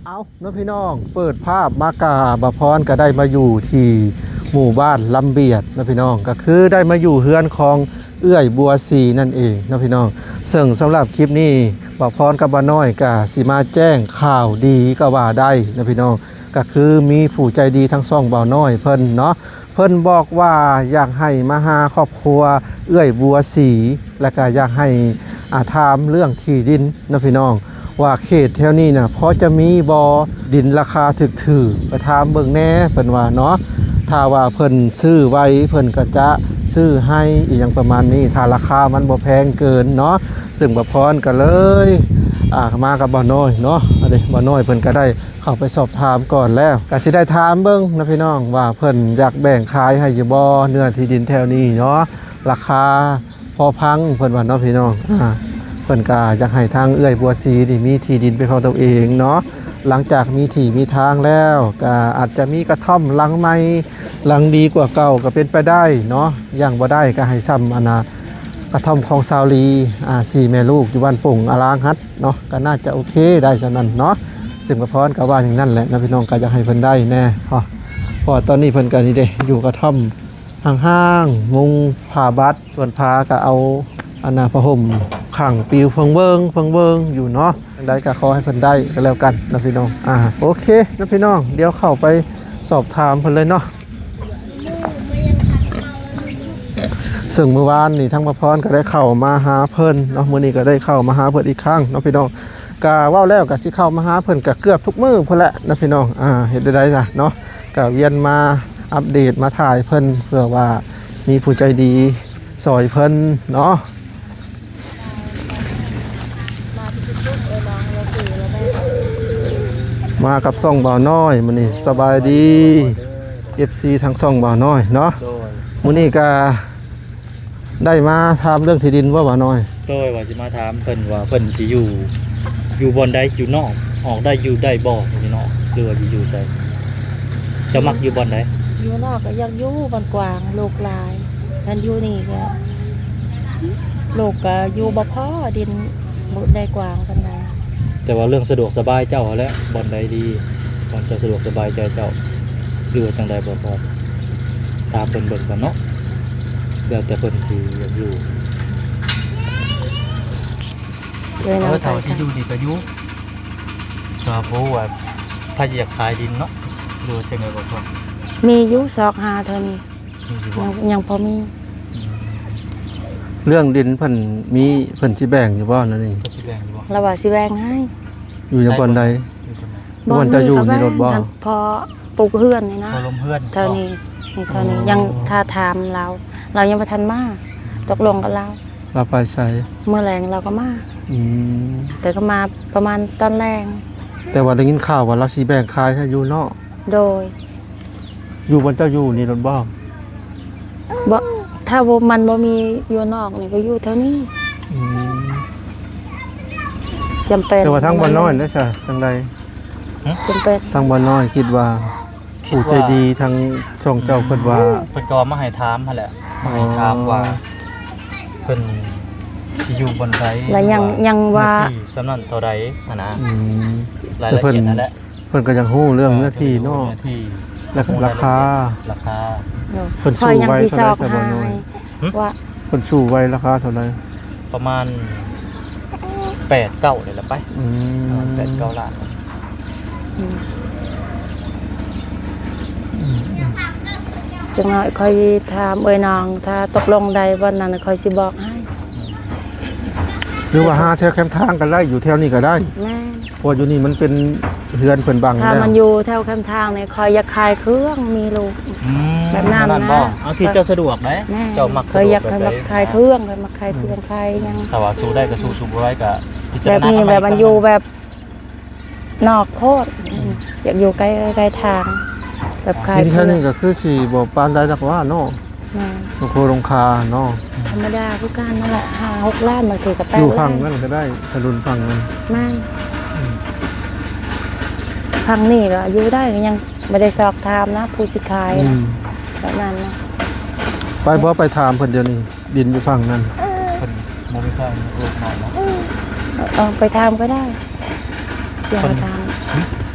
ເອົາເນາະພີ່ນ້ອງ, ເປີດພາບມາກະ ບ່າວພອນກະໄດ້ມາຢູ່ທີ່ໝູ່ບ້ານລຳບຽດເນາະພີ່ນ້ອງ, ກະຄືໄດ້ມາຢູ່ເຮືອນຂອງເອື້ອຍບົວສີນັ້ນເອງເນາະພີ່ນ້ອງ. ເຊິ່ງສຳລັບຄລິບນີ້ ບ່າວພອນກັບບ່າວນ້ອຍກະຊິມາແຈ້ງຂ່າວດີກະວ່າໄດ້ເນາະພີ່ນ້ອງ, ກະຄືມີຜູ້ໃຈດີທາງຊ່ອງບ່າວນ້ອຍເພິ່ນເນາະ, ເພິ່ນບອກວ່າຢາກໃຫ້ມາຫາຄອບຄົວເອື້ອຍບົວສີ ແລະກະຢາກໃຫ້ ອາ ຖາມເລື່ອງທີ່ດິນເນາະພີ່ນ້ອງ, ວ່າເຂດແຖວນີ້ນະ ພໍຈະມີບໍ່ດິນລາຄາຖືກໆ ໄປຖາມເບິ່ງແດ່ ເພິ່ນວ່າເນາະ. ຖ້າວ່າເພິ່ນຊື້ໄວ ເພິ່ນກະຈະຊື້ໃຫ້ ອີ່ຫຍັງປະມານນີ້ ຖ້າລາຄາມັນບໍ່ແພງເກີນເນາະ. ເຊິ່ງບ່າວພອນກະເລີຍ ອາ ມາກັບບ່າວນ້ອຍເນາະ, ອັນນີ້ບ່າວນ້ອຍເພິ່ນກະໄດ້ ເຂົ້າໄປສອບຖາມກ່ອນແລ້ວ ກະຊິໄດ້ຖາມເບິ່ງນະພີ່ນ້ອງ ວ່າເພິ່ນຢາກແບ່ງຂາຍໃຫ້ຢູ່ບໍ່ ເນື້ອທີ່ດິນແຖວນີ້ເນາະ, ລາຄາພໍຟັງ ເພິ່ນວ່າເນາະພີ່ນ້ອງ. ອາ ເພິ່ນກະຢາກໃຫ້ທາງເອື້ອຍບົວສີນີ້ມີທີ່ດິນເປັນຂອງຕົວເອງເນາະ, ຫຼັງຈາກມີທີ່ມີທາງແລ້ວ ກະອາດຈະມີກະທ່ອມຫຼັງໃໝ່ ຫຼັງດີກວ່າເກົ່າກະເປັນໄປໄດ້ເນາະ, ຢ່າງບໍ່ໄດ້ກະໃຫ້ຊ່ຳ ອັນນະ ກະທ່ອມຂອງສາວລີ ອາ ສີ່ແມ່ລູກຢູ່ບ້ານປົງອາລາງຫັ້ນເນາະ, ກະໜ້າຈະໂອເຄໄດ້ສ່ຳນັ້ນເນາະ. ເຊິ່ງບ່າວພອນກະວ່າຢ່າງນັ້ນແຫຼະເນາະພີ່ນ້ອງ, ກະຢາກໃຫ້ເພິ່ນໄດ້ແດ່ ເພາະ ເພາະວ່າຕອນນີ້ເພິ່ນກະນີ້ເດ້ ຢູ່ກະທ່ອມຫ້າງໆ ມຸງຜ້າບັດ ສ່ວນຜ້າກະເອົາ ອັນນະ ຜ້າຫົ່ມຂັງປິວເພິ່ງເວີງ ເພິ່ງເວີງຢູ່ເນາະ. ຈັ່ງໃດກະຂໍໃຫ້ເພິ່ນໄດ້ກະແລ້ວກັນເນາະພີ່ນ້ອງ. ອາ ໂອເຄເນາະພີ່ນ້ອງ, ດຽວເຂົ້າໄປສອບຖາມເພິ່ນເລີຍເນາະ. ເຊິ່ງມື້ວານນີ້ທາງບ່າວພອນກະໄດ້ເຂົ້າມາຫາເພິ່ນເນາະ, ມື້ນີ້ກະໄດ້ເຂົ້າມາຫາເພິ່ນອີກຄັ້ງເນາະພີ່ນ້ອງ. ກະເວົ້າແລ້ວກະຊິເຂົ້າມາຫາເພິ່ນກະເກືອບທຸກມື້ພຸ້ນແຫຼະເນາະພີ່ນ້ອງ. ອາ ເຮັດແນວໃດລະເນາະ, ກະວຽນມາອັບເດດມາຖ່າຍເພິ່ນ ເພື່ອວ່າມີຜູ້ໃຈດີຊ່ອຍເພິ່ນເນາະ. ມາກັບຊ່ອງບ່າວນ້ອຍມື້ນີ້. ສະບາຍດີ ເອັຟຊີ ທາງຊ່ອງບ່າວນ້ອຍເນາະ. ໂດຍ ມື້ນີ້ກະໄດ້ມາຖາມເລື່ອງທີ່ດິນບໍ່ບ່າວນ້ອຍ? ໂດຍ ວ່າຊິມາຖາມເພິ່ນວ່າເພິ່ນຊິຢູ່ ຢູ່ບ່ອນໃດ ຢູ່ນອກ ອອກໄດ້ ຢູ່ໄດ້ບໍ່ ຢູ່ນອກ ຫຼືວ່າຊິຢູ່ໃສ? ເຈົ້າມັກຢູ່ບ່ອນໃດ? ຢູ່ນອກກະຢາກຢູ່ບ່ອນກວ້າງ ລູກຫຼາຍ, ຄັນຢູ່ນີ້ກະ ລູກກະຢູ່ບໍ່ພໍ ດິນບໍ່ໄດ້ກວ້າງປານໃດ. ແຕ່ວ່າເລື່ອງສະດວກສະບາຍເຈົ້າຫັ້ນແຫຼະ ບ່ອນໃດດີ ບ່ອນເຈົ້າສະດວກສະບາຍໃຈເຈົ້າ ຫຼືວ່າຈັ່ງໃດບໍ່ພໍ ຖາມເພິ່ນເບິ່ງກ່ອນເນາະ, ແລ້ວແຕ່ເພິ່ນຊິຢາກຢູ່. ເອີ ເອີ ເທົ່າທີ່ຢູ່ນີ້ກະຢູ່ ກະບໍ່ຮູ້ວ່າໃຜຊິຢາກຂາຍດິນເນາະ ຫຼືວ່າຈັ່ງໃດບໍ່ພໍ. ມີຢູ່ຊອກຫາເທົ່ານີ້ ຍັງ ຍັງພໍມີ. ອືມ ເລື່ອງດິນເພິ່ນມີ ເພິ່ນຊິແບ່ງຢູ່ບໍ່ນັ້ນນີ້? ເພິ່ນຊິແບ່ງຢູ່ບໍ່? ລາວວ່າຊິແບ່ງໃຫ້. ຢູ່ນຳບ່ອນໃດ? ຢູ່ບ່ອນໃດ? ບ່ອນເຈົ້າຢູ່ນີ້ໂລດບໍ່? ພໍປູກເຮືອນນີ້ນະ ພໍລົມເຮືອນ ເທົ່ານີ້ ນີ້ເທົ່ານີ້. ອໍ ຍັງຖ້າຖາມລາວ ລາວຍັງບໍ່ທັນມາ ຕົກລົງກັບລາວ. ລາວໄປໃສ? ມື້ແລງລາວກະມາ. ອືມ ແຕ່ກະມາປະມານຕອນແລງ. ແຕ່ວ່າໄດ້ຍິນຂ່າວວ່າລາວຊິແບ່ງຂາຍໃຫ້ຢູ່ເນາະ? ໂດຍ. ຢູ່ບ່ອນເຈົ້າຢູ່ນີ້ໂລດບໍ່? ບໍ່ ຖ້າບໍ່ ມັນບໍ່ມີຢູ່ນອກນີ້ກະຢູ່ແຖວນີ້. ອືມ ຈຳເປັນ. ແຕ່ວ່າທາງບ່າວນ້ອຍໄດ້ຊະ ຈັ່ງໃດ? ຮະ? ຈຳເປັນ. ທາງບ່າວນ້ອຍຄິດວ່າ ຄິດວ່າ ຜູ້ໃຈດີທາງຊ່ອງເຈົ້າ ອືມ ເພິ່ນວ່າ ເພິ່ນກະວ່າມາໃຫ້ຖາມຫັ້ນແຫຼະ ມາໃຫ້ຖາມວ່າ ອໍ ເພິ່ນຊິຢູ່ບ່ອນໃດ ແລະຍັງ ວ່າ ຍັງວ່າ ເນື້ອທີ່ສ່ຳນັ້ນເທົ່າໃດຫັ້ນນະ. ອືມ ລາຍລະອຽດຫັ້ນແຫຼະ. ເພິ່ນກະຢາກຮູ້ເລື່ອງເນື້ອທີ່ເນາະ ເອີ ເພິ່ນຢາກຮູ້ເລື່ອງເນື້ອທີ່ ແລະກະລາຄາ ລາຄາ. ໂດຍ. ເພິ່ນສູ້ໄວ້ເທົ່າໃດຊະ ບ່າວນ້ອຍ? ຫຶ? ວ່າ ເພິ່ນສູ້ໄວ້ລາຄາເທົ່າໃດ? ປະມານແປດເກົ້ານີ້ແຫຼະໄປ. ອືມ ປະມານແປດເກົ້າລ້ານ. ອືມ ອືມ ອືມ ຈັກໜ້ອຍຂ້ອຍຖາມເອື້ອຍນ້ອງ ຖ້າຕົກລົງໄດ້ບ່ອນນັ້ນ ຂ້ອຍຊິບອກໃຫ້. ຫຼືວ່າຫາແຖວແຄມທາງກະໄດ້ ຢູ່ແຖວນີ້ກະໄດ້. ແມ່ນ. ເພາະຢູ່ນີ້ມັນເປັນເຮືອນເພິ່ນບັງແລ້ວ. ຖ້າມັນຢູ່ແຖວແຄມທາງນີ້ ຂ້ອຍຢາກຂາຍເຄື່ອງ ມີລູກ ອືມ ແບບນັ້ນ. ແບບນັ້ນບໍ່? ເອົາທີ່ເຈົ້າສະດວກໄດ໋. ແມ່ນ. ເຈົ້າມັກ ຂ້ອຍຢາກ ສະດວກແບບໃດ ມາຂາຍເຄື່ອງ ຂ້ອຍມັກຂາຍເຄື່ອງ ອືມ ຂາຍຫຍັງ. ຖ້າວ່າສູ້ໄດ້ກະສູ້ ສູ້ບໍ່ໄດ້ກະພິຈາລະນາ ແບບນີ້ ແບບມັນຢູ່ແບບນອກໂພດ. ອືມ ຢາກຢູ່ໃກ້ ໃກ້ທາງ ແບບຂາຍເຄື່ອງ. ດິນແຖວນີ້ກະຄືຊິບໍ່ປານໃດດອກວ່າເນາະ. ແມ່ນ. ໂຮງຄົວໂຮງຄາເນາະ ທຳມະດາຄືກັນນັ້ນແຫຼະ ຫ້າຫົກລ້ານ ບາງທີກະແປດລ້ານ. ຢູ່ຝັ່ງນັ້ນກະໄດ້ ຖະໜົນຝັ່ງນັ້ນ. ແມ່ນ. ອືມ ຝັ່ງນີ້ກະຢູ່ໄດ້ ຍັງບໍ່ໄດ້ສອບຖາມນະ ຜູ້ຊິຂາຍນະ. ອືມ ແບບນັ້ນນະ. ໄປບໍ່ ໄປຖາມເພິ່ນດຽວນີ້ ດິນຢູ່ຝັ່ງນັ້ນ? ເພິ່ນບໍ່ມີໃຜ ລູກນ້ອຍເນາະ. ເອີ ໄປຖາມກະໄດ້. ຊິຫາຖາມ ຫຶ?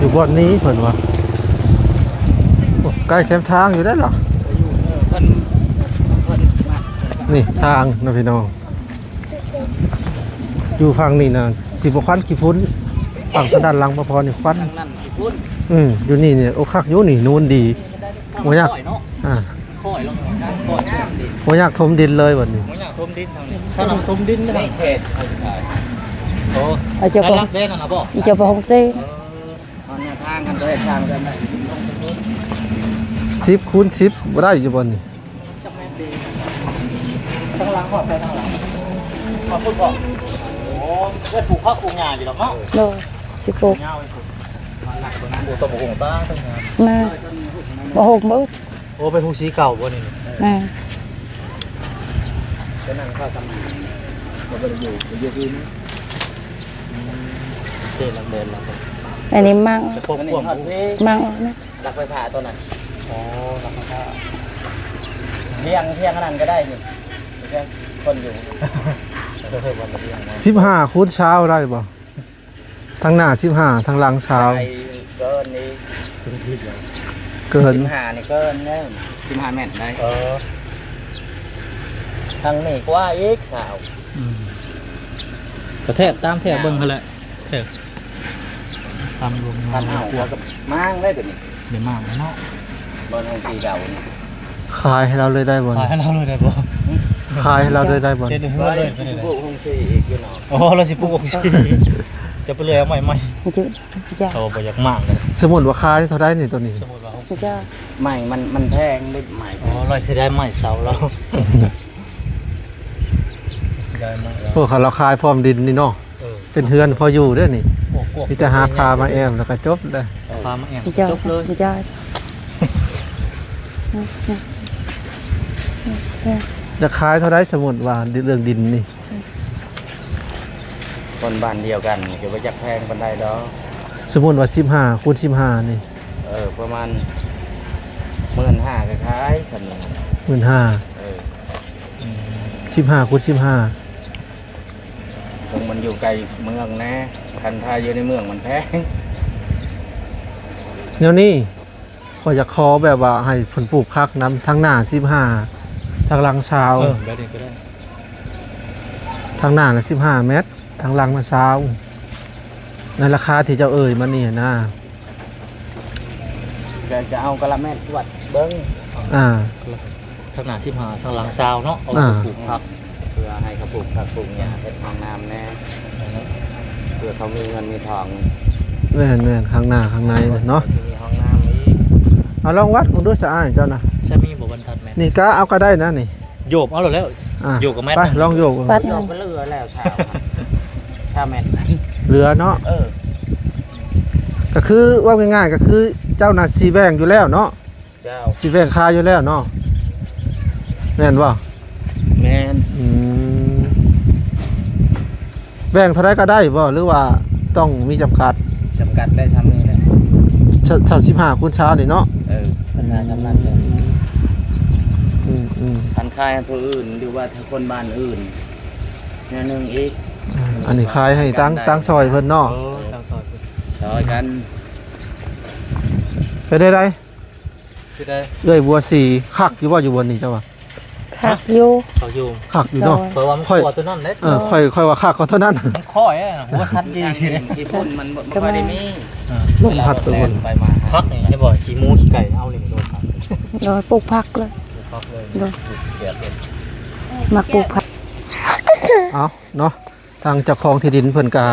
ຢູ່ບ່ອນນີ້ເພິ່ນວ່າ ໂອ້ ໃກ້ແຄມທາງຢູ່ເດ້ລະ ເອີ ເພິ່ນ ເພິ່ນ ນີ້ທາງເນາະພີ່ນ້ອງ. ຢູ່ຝັ່ງນີ້ນະ ຊິບໍ່ຄວັນຂີ້ຝຸ່ນ ຝັ່ງທາງດ້ານຫຼັງບໍ່ພໍນີ້ຄວັນ ທາງນັ້ນຂີ້ຝຸ່ນ ອືມ ຢູ່ນີ້ນີ້ໂອຄັກຢູ່ນີ້ ນູນດີ ບໍ່ຍາກ ຄ່ອຍເນາະ ອ່າ ຄ່ອຍລົງ ຄ່ອຍນ້ຳດີ ບໍ່ຍາກຖົມດິນເລີຍບັດນີ້ ບໍ່ຍາກຖົມດິນທາງນີ້ ຖ້ານຳຖົມດິນໄດ້ເຂດ ໂອ້ ເອົາເຈົ້າຂອງ ເຈົ້າຂອງເຊ ເອີ ເອົາແນວທາງກັນ ເຮັດທາງກັນໄດ້ ສິບຄູນສິບ ບໍ່ໄດ້ຢູ່ບໍ່ນີ້? ທາງຫຼັງ ຮອດໃສທາງຫຼັງ ຮອດພຸ້ນບໍ່? ໂອ້ ໄດ້ປູກຜັກປູກຫຍ້າຢູ່ດອກເນາະ ໂດຍ ຊິປູກ ຍາວໄປພຸ້ນ ໂອ້ ຕ້ອງບໍ່ຫົງຕາ ຕ້ອງງາມ ແມ່ນ ບໍ່ຫົງເບີດ ໂອ້ ໄປຫຸງສີເກົ່າບໍ່ນີ້? ແມ່ນ ໄປນັ່ງເຂົ້າທຳ ບໍ່ໄດ້ຢູ່ ໄປຢູ່ທີ່ນີ້ ອືມ ເຈົ້ນຳເດີນມາ ອັນນີ້ມັງ ອັນນີ້ມັງອອກນະ ຫຼັກໄຟຟ້າຕົວນັ້ນ ອໍ ຫຼັກໄຟຟ້າ ທຽງ ທຽງອັນນັ້ນກໍໄດ້ນີ້ ທຽງຄົນຢູ່ ເອີ ມັນທຽງນະ ສິບຫ້າຄູນຊາວໄດ້ບໍ່? ທາງໜ້າສິບຫ້າ ທາງຫຼັງຊາວ ໄກເກີນນີ້ ເກີນ ສິບຫ້ານີ້ເກີນເດີ ສິບຫ້າແມັດໄດ້ ເອີ ທາງນີ້ກວ່າອີກຊາວ ອືມ ກະແທກຕາມແທກເບິ່ງຫັ້ນແຫຼະ ແທກ ຕາມລວມ ຄັນເອົາ ເອົາກະມ້າງໄດ້ຕົວນີ້ ໄດ້ມ້າງແລ້ວເນາະ ບໍ່ທັນສີເກົ່ານີ້ ຂາຍໃຫ້ລາວເລີຍໄດ້ບໍ່? ຂາຍໃຫ້ລາວເລີຍໄດ້ບໍ່? ຂາຍໃຫ້ລາວເລີຍໄດ້ບໍ່? ເຮັດໃຫ້ເຮືອນເລີຍ ຊິປູກຫົງສີອີກຢູ່ເນາະ ອໍ ລາວຊິປູກຫົງສີ ຈະໄປເລີຍເອົາໃໝ່ໃໝ່ ເຈົ້າ ໂອ້ ບໍ່ຢາກມ້າງເລີຍ ສົມມຸດວ່າຂາຍເທົ່າໃດນີ້ຕົວນີ້? ສົມມຸດວ່າຫົກສິບ ເຈົ້າ ໄມ້ມັນ ມັນແພງເດ້ໄມ້ ອໍ ລາວຊິໄດ້ໄມ້ເສົາລາວ ຊິໄດ້ໄມ້ລາວ ໂອ້ ຄັນລາວຂາຍພ້ອມດິນນີ້ເນາະ ເອີ ເປັນເຮືອນພໍຢູ່ເດ້ນີ້ ໂອ້ ກວ້າງ ມີແຕ່ຫາຜ້າມາແອ້ມແລ້ວກໍຈົບເດ້ ເອີ ຜ້າມາແອ້ມ ເຈົ້າ ຈົບເລີຍ ເຈົ້າ ຢາກຂາຍເທົ່າໃດ ສົມມຸດວ່າເລື່ອງດິນນີ້? ຄົນບ້ານດຽວກັນກໍບໍ່ຈັກແພງປານໃດດອກ ສົມມຸດວ່າສິບຫ້າຄູນສິບຫ້ານີ້ ເອີ ປະມານໝື່ນຫ້າກໍຂາຍສ່ຳນີ້ ໝື່ນຫ້າ ເອີ ອືມ ສິບຫ້າຄູນສິບຫ້າ ເຊິ່ງມັນຢູ່ໃກ້ເມືອງແດ່ ຄັນຖ້າຢູ່ໃນເມືອງມັນແພງ ແນວນີ້ ຂ້ອຍຢາກຂໍແບບວ່າໃຫ້ເພິ່ນປູກຜັກນຳ ທາງໜ້າສິບຫ້າ ທາງຫຼັງຊາວ ເອີ ແບບນີ້ກໍໄດ້ ທາງໜ້ານະສິບຫ້າແມັດ ທາງຫຼັງນະຊາວ ໃນລາຄາທີ່ເຈົ້າເອີ່ຍມານີ້ນະ ກໍຈະເອົາກະລະແມັດກວດເບິ່ງ ອ່າ ທາງໜ້າສິບຫ້າ ທາງຫຼັງຊາວເນາະ ເອົາ ອ່າ ໄປປູກຜັກ ເພື່ອໃຫ້ເຂົາປູກຜັກປູກຫຍ້າ ເຮັດຫ້ອງນ້ຳແດ່ ເພື່ອເຂົາມີເງິນມີທອງ ແມ່ນໆ ຂ້າງໜ້າຂ້າງໃນເນາະ ມີຫ້ອງນ້ຳອີກ ເອົາລອງວັດເບິ່ງດູຊະອ້າຍເຈົ້ານະ ຊະມີບໍ່ບັນທັດແມ່ນ ນີ້ກະເອົາກະໄດ້ນະນີ້ ໂຍກເອົາໂລດແລ້ວ ອ່າ ໂຍກກະແມ່ນ ໄປລອງໂຍກເບິ່ງ ໂຍກກະເຫຼືອແລ້ວຊາວ ຊາວແມັດ ເຫຼືອເນາະ ເອີ ກະຄືເວົ້າງ່າຍໆ ກະຄືເຈົ້ານະຊິແບ່ງຢູ່ແລ້ວເນາະ ເຈົ້າ ຊິແບ່ງຂາຍຢູ່ແລ້ວເນາະ ແມ່ນບໍ່? ແມ່ນ ອືມ ແບ່ງເທົ່າໃດກໍໄດ້ບໍ່ ຫຼືວ່າຕ້ອງມີຈຳກັດ? ຈຳກັດໄດ້ສ່ຳນີ້ແຫຼະ ສາມສິບຫ້າຄູນຊາວນີ້ເນາະ ເອີ ຄັນວ່າສ່ຳນັ້ນເລີຍ ອືມໆ ຄັນຂາຍໃຫ້ຜູ້ອື່ນ ຫຼືວ່າຖ້າຄົນບ້ານອື່ນ ແນວໜຶ່ງອີກ ອ່າ ອັນນີ້ຂາຍໃຫ້ທາງ ທາງຊອຍເພິ່ນເນາະ ເອີ ທາງຊອຍເພິ່ນ ຕໍ່ກັນ ເປັນໄດ້ໃດ? ຄືໄດ້ ເອື້ອຍບົວສີ ຄັກຢູ່ບໍ່ ຢູ່ບ່ອນນີ້ເຈົ້າວ່າ? ຄັກຢູ່ ຄັກຢູ່ ຄັກຢູ່ເນາະ ໂດຍ ຂ້ອຍວ່າມັນ ຂ້ອຍ ຕົວນັ້ນເດ້ ເອີ ໂດຍ ຂ້ອຍ ຂ້ອຍວ່າຄັກກວ່າຕົວນັ້ນ ມັນຄ່ອຍ ຫົວສັນດີ ທີ່ພຸ້ນມັນບໍ່ ບໍ່ຄ່ອຍໄດ້ມີ ເອີ ລົມພັດຕົວພຸ້ນ ໄປມາ ພັກນີ້ໃຊ່ບໍ່? ຂີ້ໝູຂີ້ໄກ່ເອົານີ້ໂດຍ ໂດຍ ປູກຜັກເລີຍ ປູກຜັກເລີຍ ໂດຍ ມັກປູກຜັກ ເອົາເນາະ ທາງເຈົ້າຂອງທີ່ດິນເພິ່ນກະ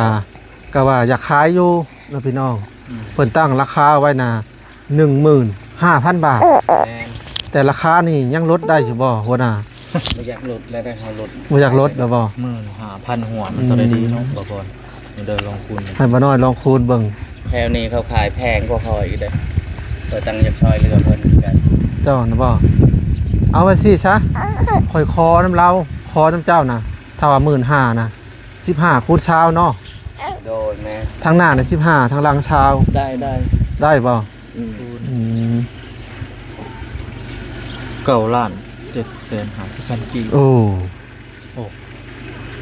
ກະວ່າຢາກຂາຍຢູ່ເນາະພີ່ນ້ອງ ອືມ ເພິ່ນຕັ້ງລາຄາໄວ້ນະ ໜຶ່ງໝື່ນຫ້າພັນບາດ ແມ່ນ ແຕ່ລາຄານີ້ຍັງລົດໄດ້ຢູ່ບໍ່ຫົວໜ້າ? ບໍ່ຢາກລົດແລ້ວ ໄດ້ເຮົາລົດ ບໍ່ຢາກລົດແລ້ວບໍ່? ໝື່ນຫ້າພັນຫົວ ມັນ ອືມ ເທົ່າໃດດີເນາະ ບໍ່ພອນ ເດີ ລອງຄູນ ໃຫ້ບໍ່ນ້ອຍລອງຄູນເບິ່ງ ແຖວນີ້ເຂົາຂາຍແພງກວ່າຂ້ອຍອີກເດ້ ຂ້ອຍຕັ້ງຢາກຊ່ອຍເຫຼືອເພິ່ນຄືກັນ ເຈົ້ານະບໍ່? ເອົາໄວ້ຊີ້ຊະ ຂ້ອຍຂໍນຳລາວ ຂໍນຳເຈົ້ານະ ຖ້າວ່າໝື່ນຫ້ານະ ສິບຫ້າຄູນຊາວເນາະ ໂດຍ ແມ່ນ ທາງໜ້ານະສິບຫ້າ ທາງຫຼັງຊາວ ໄດ້ ໄດ້ ໄດ້ບໍ່? ອືມ ອືມ ເກົ້າລ້ານເຈັດແສນຫ້າສິບພັນກີບ ໂອ້ ໂອ້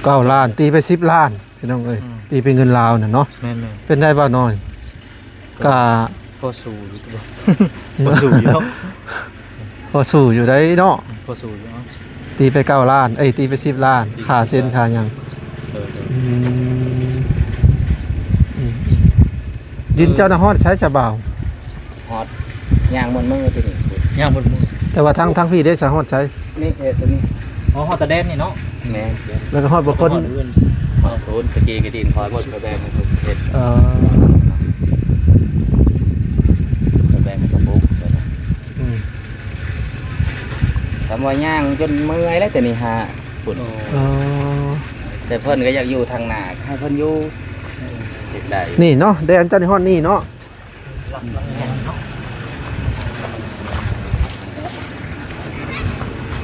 ເກົ້າລ້ານ ຕີໄປສິບລ້ານ ພີ່ນ້ອງເອີຍ ອືມ ຕີເປັນເງິນລາວນະເນາະ ແມ່ນໆ ເປັນໄດ້ບໍ່ນ້ອຍ? ກະພໍສູ້ຢູ່ ບໍ່ ພໍສູ້ຢູ່ເນາະ ພໍສູ້ຢູ່ໄດ໋ເນາະ ພໍສູ້ຢູ່ເນາະ ຕີໄປເກົ້າລ້ານ ເອີຍ ຕີໄປສິບລ້ານ ຄ່າເຊັນຄ່າຫຍັງ ເອີ ເອີ ອືມ ອືມ ດິນເຈົ້ານະຮອດໃສສະບ່າວ? ຮອດ ຍ່າງມ່ວນມືຕົວນີ້ ຍ່າງມ່ວນມື ແຕ່ວ່າທາງ ທາງພີ້ເດ້ສະ ຮອດໃສ? ນີ້ເຂດຕົວນີ້ ອໍ ຮອດຕາແດນນີ້ເນາະ ແມ່ນ ແລ້ວກໍຮອດບໍ່ຄົນ ຮອດພຸ້ນ ຕະກີ້ກະດິນຂ້ອຍໝົດ ຂ້ອຍແບ່ງໃຫ້ເພິ່ນເຮັດ ເອີ ຂ້ອຍແບ່ງໃຫ້ເຂົາປູກ ອືມ ຄຳວ່າຍ່າງຈົນເມື່ອຍແລ້ວ ແຕ່ນີ້ຫາພຸ້ນ ອໍ ແຕ່ເພິ່ນກໍຢາກຢູ່ທາງໜ້າ ໃຫ້ເພິ່ນຢູ່ ເຮັດໄດ້ ນີ້ເນາະ ແດນເຈົ້ານີ້ຮອດນີ້ເນາະ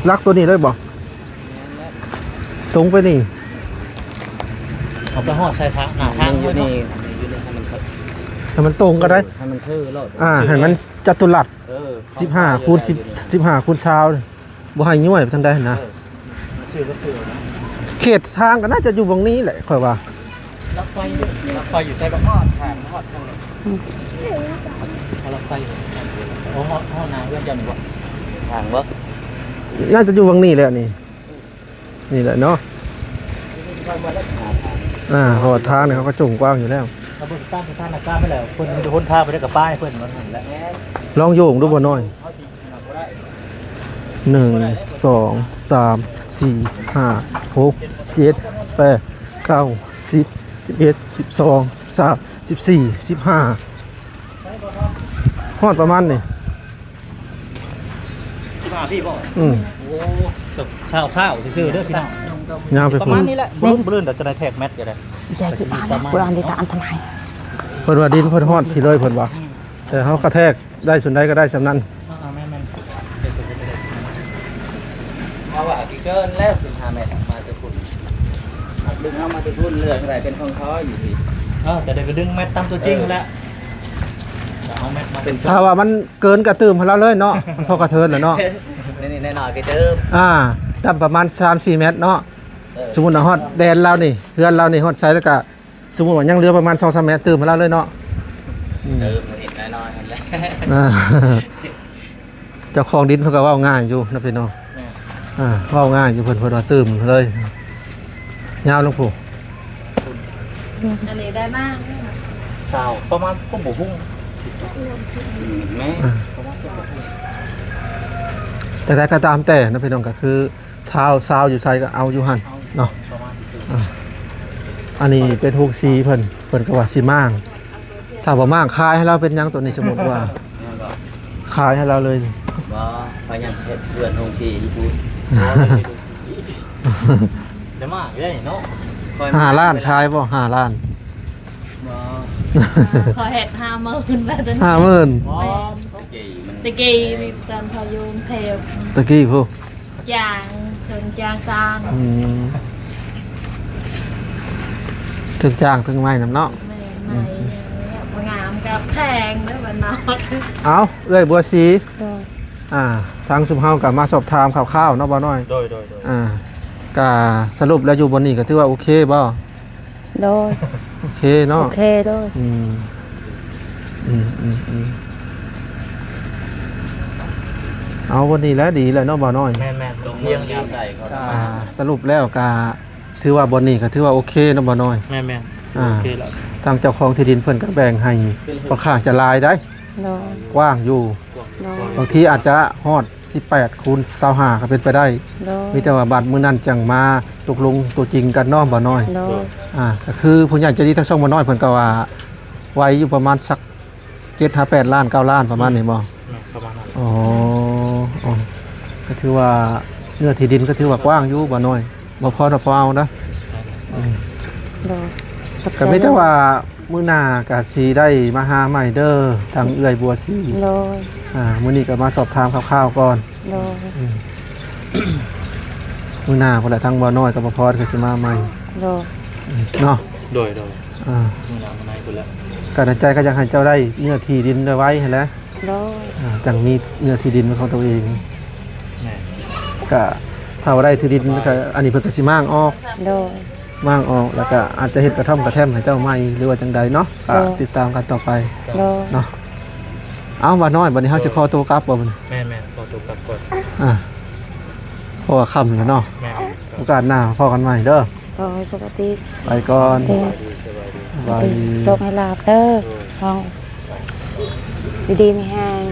ຫຼັກຕົວນີ້ເລີຍບໍ່? ຕົງໄປນີ້ ເອົາໄປຮອດໃສ່ທາງ ໜ້າທາງ ຢູ່ນີ້ ຢູ່ນີ້ໃຫ້ມັນ ໃຫ້ມັນຕົງກໍໄດ້ ໃຫ້ມັນຄືໂລດ ອ່າ ໃຫ້ມັນຈັດຕຸລັດ ເອີ ສິບຫ້າຄູນສິບ ສິບຫ້າຄູນຊາວ ບໍ່ໃຫ້ຍ້ວຍໄປທາງໃດຫັ້ນນະ ເອີ ເຂດທາງກໍໜ້າຈະຢູ່ໝ່ອງນີ້ແຫຼະ ຂ້ອຍວ່າ ລັກໄຟຢູ່ ລັກໄຟຢູ່ໃສບໍ່? ຮອດທາງ ຮອດທາງ ອືມ ເອົາລັກໄຟ ໂອ້ ຮອດ ຮອດໜ້າເຮືອນເຈົ້ານີ້ບໍ່? ທາງບໍ່? ໜ້າຈະຢູ່ໝ່ອງນີ້ແຫຼະນີ້ ນີ້ແຫຼະເນາະ ອ່າ ເພາະວ່າທາງນີ້ເຂົາກໍຈົ່ງກວ້າງຢູ່ແລ້ວ ເຮົາເບິ່ງຕາມສະຖານະການໄປແລ້ວ ເພິ່ນມີແຕ່ຫົນທາງໄປໄດ້ກໍປາຍເພິ່ນວ່າຊັ້ນແຫຼະ ລອງໂຍງດູບໍ່ນ້ອຍ ໜຶ່ງ ສອງ ສາມ ສີ່ ຫ້າ ຫົກ ເຈັດ ແປດ ເກົ້າ ສິບ ສິບເອັດ ສິບສອງ ສິບສາມ ສິບສີ່ ສິບຫ້າ ຮອດປະມານນີ້ ສິບຫ້າພີ້ບໍ່? ອືມ ໂອ້ ເກືອບຊາວໆ ຊື່ໆ ເດີພີ່ນ້ອງ ຍາວໄປພຸ້ນ ປະມານນີ້ແຫຼະ ບໍ່ລຸ້ນ ບໍ່ລຸ້ນ ດຽວຈະໄດ້ແທກແມັດກໍໄດ້ ແຈກທີ່ບ້ານ ເພື່ອອັນທີ່ຕາອັນຕະລາຍ ເພິ່ນວ່າດິນເພິ່ນຮອດທີ່ເລີຍເພິ່ນວ່າ ອືມ ແຕ່ເຮົາກະແທກ ໄດ້ສ່ວນໃດກໍໄດ້ສ່ຳນັ້ນ ອ່າໆ ແມ່ນໆ ເຮົາວ່າຊິເກີນແລ້ວ ສິບຫ້າແມັດ ມາແຕ່ພຸ້ນ ຫາກດຶງເອົາມາແຕ່ພຸ້ນ ເຫຼືອເທົ່າໃດເປັນຂອງຂ້ອຍຢູ່ພີ້ ເອີ ແຕ່ໄດ້ໄປດຶງແມັດຕາມຕົວຈິງ ເອີ ແລ້ວ ເອົາແມັດມາ ຖ້າວ່າມັນເກີນກໍຕື່ມໃຫ້ລາວເລີຍເນາະ ມັນພໍກະເທີນແລ້ວເນາະ ນິດໆໜ້ອຍໆກໍຕື່ມ ອ່າ ຕ່ຳປະມານສາມສີ່ແມັດເນາະ ເອີ ສົມມຸດວ່າຮອດແດນລາວນີ້ ເຮືອນລາວນີ້ ຮອດໃສແລ້ວກະ ສົມມຸດວ່າຍັງເຫຼືອປະມານສອງສາມແມັດ ຕື່ມໃຫ້ລາວເລີຍເນາະ ອືມ ຕື່ມນິດໜ້ອຍໆຫັ້ນແຫຼະ ອ່າ ເຈົ້າຂອງດິນເພິ່ນກໍເວົ້າງ່າຍຢູ່ນະພີ່ນ້ອງ ແມ່ນ ອ່າ ເວົ້າງ່າຍຢູ່ ເພິ່ນ ເພິ່ນວ່າຕື່ມເລີຍ ຍາວລົງພຸ້ນ ອັນນີ້ໄດ້ມາກ ຊາວ ປະມານ ກໍບໍ່ຮູ້ ແມ່ນ ອ່າ ປະມານ ກໍບໍ່ຮູ້ ແຕ່ໃດກໍຕາມແຕ່ນະພີ່ນ້ອງ ກໍຄື ທ້າວຊາວຢູ່ໃສກໍເອົາຢູ່ຫັ້ນເນາະ ອ່າ ອັນນີ້ເປັນໂຮງສີເພິ່ນ ເພິ່ນກໍວ່າຊິມ້າງ ຖ້າບໍ່ມ້າງຂາຍໃຫ້ລາວເປັນຫຍັງ ໂຕນີ້ສົມມຸດວ່າ ແມ່ນບໍ່ ຂາຍໃຫ້ລາວເລີຍ ບໍ່ ຂ້ອຍຍັງເຮັດເຮືອນໂຮງສີຢູ່ພຸ້ນ ໄດ້ມາກເດ້ເນາະ ຫ້າລ້ານຂາຍບໍ່? ຫ້າລ້ານ ບໍ່ ຂໍເຮັດຫ້າໝື່ນ ຫ້າໝື່ນ ແມ່ນ ຕະກີ້ມັນ ຕະກີ້ນີ້ຕອນເຂົາຢູ່ກຸງເທບ ຕະກີ້ພຸ້ນ ຈ້າງ ເຖິງຈ້າງສ້າງ ອືມ ເຖິງຈ້າງເຖິງໄມ້ນຳເນາະ ແມ່ນ ໄມ້ ອືມ ງາມກໍແພງເດີບ້ານນອກ ເອົ້າ ເອື້ອຍບົວສີ ໂດຍ ອ່າ ທາງຊຸມເຮົາກໍມາສອບຖາມຂ່າວໆເນາະ ບ່າວນ້ອຍ ໂດຍໆໆ ອ່າ ກໍສະຫຼຸບແລ້ວຢູ່ບ່ອນນີ້ກໍຖືວ່າໂອເຄບໍ່? ໂດຍ ໂອເຄເນາະ ໂອເຄ ໂດຍ ອືມ ອືມໆໆ ເອົາ ວັນນີ້ແຫຼະດີແລ້ວເນາະ ບ່າວນ້ອຍ. ແມ່ນໆ ລົງເມືອງຍາມໃດກໍ ອ່າ ສະຫຼຸບແລ້ວກະຖືວ່າບ່ອນນີ້ກໍຖືວ່າໂອເຄເນາະ ບ່າວນ້ອຍ. ແມ່ນໆ ອ່າ ໂອເຄແລ້ວ. ທາງເຈົ້າຂອງທີ່ດິນເພິ່ນກໍແບ່ງໃຫ້ຂ້ອນຂ້າງຈະຫຼາຍໄດ໋. ໂດຍ. ກວ້າງຢູ່. ໂດຍ. ບາງທີອາດຈະຮອດສິບແປດຄູນຊາວຫ້າກໍເປັນໄປໄດ້. ໂດຍ. ມີແຕ່ວ່າບັດມື້ນັ້ນຈັ່ງມາຕົກລົງຕົວຈິງກັນເນາະ ບ່າວນ້ອຍ. ໂດຍ. ອ່າ ກໍຄືຜູ້ໃຫຍ່ໃຈດີທາງຊ່ອງບ່າວນ້ອຍເພິ່ນກໍວ່າໄວຢູ່ ປະມານສັກເຈັດຫາແປດລ້ານ ເກົ້າລ້ານ ປະມານນີ້ບໍ່? ແມ່ນ ປະມານນັ້ນ. ອໍ ອໍ ກໍຖືວ່າເນື້ອທີ່ດິນກໍຖືວ່າກວ້າງຢູ່ ບ່າວນ້ອຍ. ບໍ່ພໍເນາະ ພໍເອົານະ. ອືມ ໂດຍ. ກໍມີແຕ່ວ່າມື້ໜ້າກໍຊິໄດ້ມາຫາໃໝ່ເດີ ທາງເອື້ອຍບົວສີ. ໂດຍ. ອ່າ ມື້ນີ້ກໍມາສອບຖາມຂ່າວໆກ່ອນ. ໂດຍ. ອືມ ມື້ໜ້າພຸ້ນແຫຼະ ທາງບ່າວນ້ອຍກັບບ່າວພອນກໍຊິມາໃໝ່. ໂດຍ. ອືມ ເນາະ. ໂດຍໆ. ອ່າ ມື້ໜ້າມາໃໝ່ພຸ້ນແຫຼະ. ກໍໃນໃຈກໍຢາກໃຫ້ເຈົ້າໄດ້ເນື້ອທີ່ດິນໄວໆຫັ້ນແຫຼະ. ໂດຍ. ອ່າ ຈັ່ງມີເນື້ອທີ່ດິນເປັນຂອງຕົວເອງ. ແມ່ນ. ກະຖ້າວ່າໄດ້ທີ່ດິນ ສະບາຍ ກະອັນນີ້ເພິ່ນກະຊິມ້າງອອກ. ໂດຍ. ມ້າງອອກ ແລ້ວກະອາດຈະເຮັດກະທ່ອມກະແທ່ມໃຫ້ເຈົ້າໃໝ່ ຫຼືວ່າຈັ່ງໃດເນາະ. ໂດຍ. ກະຕິດຕາມກັນຕໍ່ໄປ. ໂດຍ. ເນາະ. ເອົ້າ ບ່າວນ້ອຍ ບັດນີ້ເຮົາຊິຂໍໂຕກັບບໍ່ບັດນີ້? ແມ່ນໆ ຂໍໂຕກັບກ່ອນ. ອ່າ ເພາະວ່າຄ່ຳແລ້ວເນາະ. ແມ່ນໆ. ໂອກາດໜ້າພໍ້ກັນໃໝ່ເດີ. ໂດຍ ສະບາຍດີ. ໄປກ່ອນ. ໂດຍ ສະບາຍດີ ສະບາຍດີ. ໂຊກໃຫ້ລາບເດີ. ໂດຍ. ເຮົາຢູ່ດີມີແຮງ.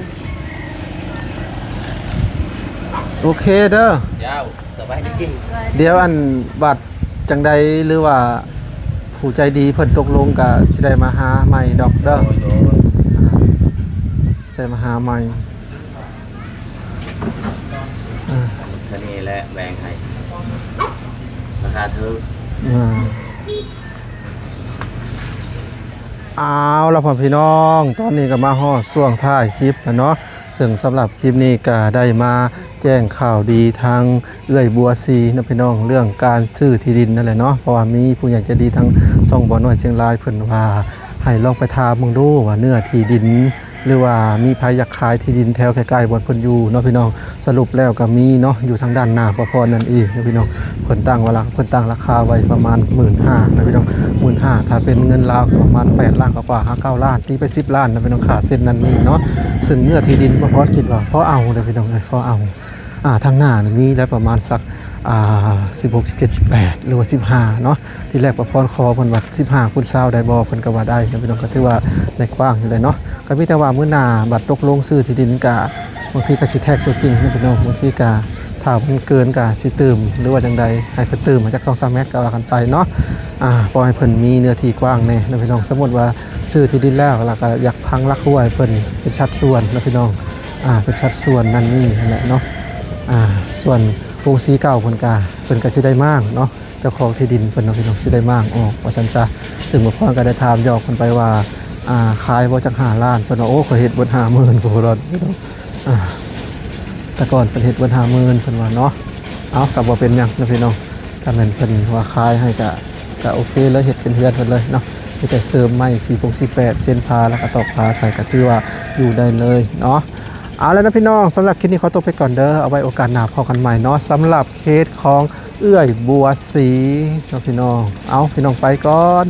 ໂອເຄເດີ. ເຈົ້າ ສະບາຍດີ. ດຽວອັນ ບັດຈັ່ງໃດ ຫຼືວ່າຜູ້ໃຈດີເພິ່ນຕົກລົງ ກະຊິໄດ້ມາຫາໃໝ່ດອກເດີ. ໂດຍ ໂດຍ. ອ່າ ຊິໄດ້ມາຫາໃໝ່. ອ່າ ເທົ່ານີ້ແຫຼະ ແບ່ງໃຫ້ລາຄາຖືກ. ອ່າ ເອົາລະ ພໍ່ແມ່ພີ່ນ້ອງ ຕອນນີ້ກໍມາຮອດຊ່ວງທ້າຍຄລິບແລ້ວເນາະ. ເຊິ່ງສຳລັບຄລິບນີ້ກໍໄດ້ມາແຈ້ງຂ່າວດີທາງເອື້ອຍບົວສີເນາະພີ່ນ້ອງ ເລື່ອງການຊື້ທີ່ດິນນັ້ນແຫຼະເນາະ. ເພາະວ່າມີຜູ້ໃຫຍ່ໃຈດີທາງຊ່ອງບ່າວນ້ອຍຊຽງລາຍ ເພິ່ນວ່າໃຫ້ລອງໄປຖາມເບິ່ງດູວ່າເນື້ອທີ່ດິນ ຫຼືວ່າມີໃຜຢາກຂາຍທີ່ດິນແຖວໃກ້ໆບ່ອນເພິ່ນຢູ່ເນາະພີ່ນ້ອງ. ສະຫຼຸບແລ້ວກໍມີເນາະ ຢູ່ທາງດ້ານໜ້າພໍ່ພອນນັ້ນເອງເນາະພີ່ນ້ອງ. ເພິ່ນຕັ້ງວ່າລາ ເພິ່ນຕັ້ງລາຄາໄວ້ປະມານໝື່ນຫ້າເນາະພີ່ນ້ອງ ໝື່ນຫ້າ ຖ້າເປັນເງິນລາວກໍປະມານແປດລ້ານກວ່າໆ ຫາເກົ້າລ້ານ ຕີໄປສິບລ້ານເນາະພີ່ນ້ອງ ຄ່າເຊັນນັ້ນນີ້ເນາະ. ເຊິ່ງເນື້ອທີ່ດິນພໍ່ພອນຄິດວ່າພໍເອົາເດີພີ່ນ້ອງເອີຍ ພໍເອົາ. ອ່າ ທາງໜ້ານີ້ມີແລ້ວປະມານສັກ ອ່າ ສິບຫົກ ສິບເຈັດ ສິບແປດ ຫຼືວ່າສິບຫ້າເນາະ. ທີແລກປ້າພອນຂໍເພິ່ນວ່າສິບຫ້າຄູນຊາວໄດ້ບໍ່ ເພິ່ນກໍວ່າໄດ້ເນາະພີ່ນ້ອງ ກໍຖືວ່າໄດ້ກວ້າງຢູ່ແຫຼະເນາະ. ກໍມີແຕ່ວ່າມື້ໜ້າບັດຕົກລົງຊື້ທີ່ດິນ ກະບາງທີກໍຊິແທກຕົວຈິງເນາະພີ່ນ້ອງ ບາງທີກະຖ້າມັນເກີນກະຊິຕື່ມ ຫຼືວ່າຈັ່ງໃດ ໃຫ້ເພິ່ນຕື່ມມາຈັກສອງສາມແມັດກໍວ່າກັນໄປເນາະ. ອ່າ ເພາະໃຫ້ເພິ່ນມີເນື້ອທີ່ກວ້າງແດ່ເນາະພີ່ນ້ອງ. ສົມມຸດວ່າຊື້ທີ່ດິນແລ້ວ ແລ້ວກໍຢາກພັງຫຼັກຮົ້ວໃຫ້ເພິ່ນເປັນສັດສ່ວນເນາະພີ່ນ້ອງ ອ່າ ເປັນສັດສ່ວນນັ້ນນີ້ຫັ້ນແຫຼະເນາະ. ອ່າ ສ່ວນໂຮງສີເກົ່າເພິ່ນກະ ເພິ່ນກະຊິໄດ້ມ້າງເນາະ ເຈົ້າຂອງທີ່ດິນເພິ່ນເນາະພີ່ນ້ອງ ຊິໄດ້ມ້າງອອກວ່າຊັ້ນຊະ. ເຊິ່ງບ່າວພອນກໍໄດ້ຖາມຢອກເພິ່ນໄປວ່າ ອ່າ ຂາຍບໍ່ຈັກຫ້າລ້ານ ເພິ່ນວ່າ ໂອ້ ຂ້ອຍເຮັດເບິດຫ້າໝື່ນພຸ້ນ ເພິ່ນວ່າເນາະ. ອ່າ ແຕ່ກ່ອນເພິ່ນເຮັດເບິດຫ້າໝື່ນ ເພິ່ນວ່າເນາະ. ເອົ້າ ກໍບໍ່ເປັນຫຍັງເນາະພີ່ນ້ອງ ຖ້າແມ່ນເພິ່ນວ່າຂາຍໃຫ້ ກະ ກະໂອເຄເລີຍ ເຮັດເປັນເຮືອນເພິ່ນເລີຍເນາະ. ມີແຕ່ເສີມໄມ້ສີປົງສີແປດ ເຊັນຝາ ແລ້ວກໍຕອກຝາໃສ່ ກໍຖືວ່າຢູ່ໄດ້ເລີຍເນາະ. ເອົາລະເນາະພີ່ນ້ອງ ສຳລັບຄລິບນີ້ຂໍຕົກໄປກ່ອນເດີ ເອົາໄວ້ໂອກາດໜ້າພໍ້ກັນໃໝ່ເນາະ ສຳລັບເຄສຂອງເອື້ອຍບົວສີເນາະພີ່ນ້ອງ. ເອົາ ພີ່ນ້ອງໄປກ່ອນ.